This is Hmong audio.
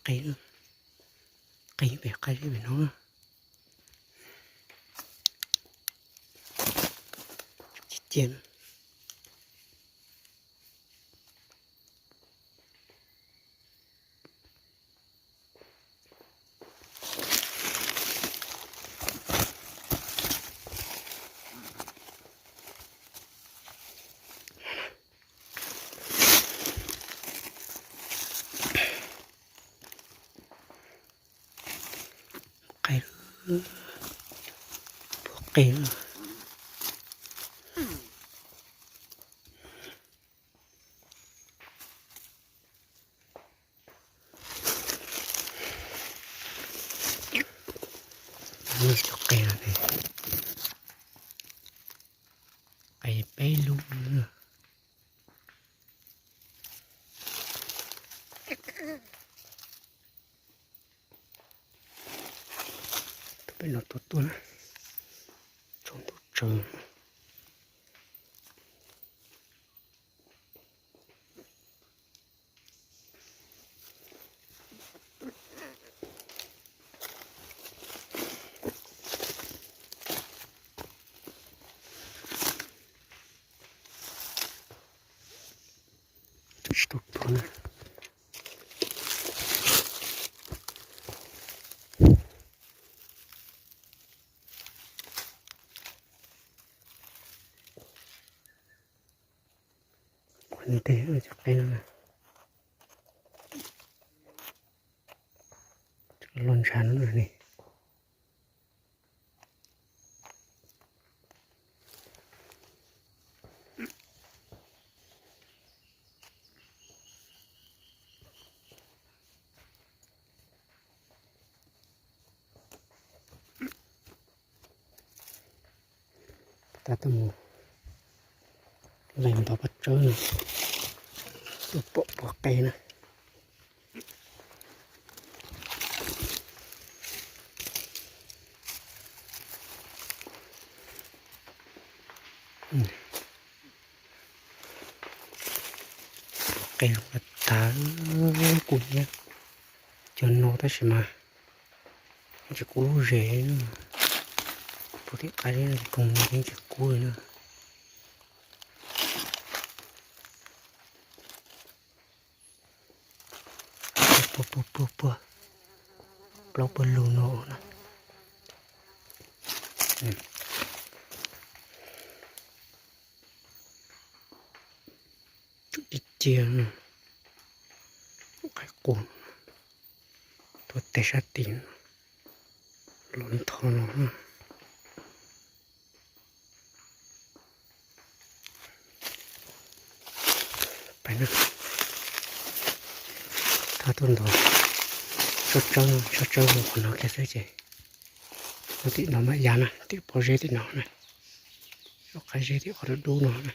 qe, qe pem qab zeb pem no. Ci ci. Qe, puag qe. Cov qe no ces qe peb lub. Tus pem no tuaj tuaj na, tsaus ntuj tsawv. Tsis tau tuag na. Ua ntej cov qe no, los ntshav no na ni. Tab tom mus lees ntov paj tsawb no, pom puag qe na. Qe tas kuj nyiab cov no tab sis mas tsis kub lub zes. Puag tim qab zeb no tsis kub na. Puag puag puag puag, plaub puag lug no na. Ib ciag qaib qus tuaj teg sab tim los ntho no. Pais na, thab tuaj ntov tsawb, tsawb mus qhov no kiag xwb ces, no tim no mam yav na, tim pob zeb tim no na, qab zeb tim qhov dub dub no na.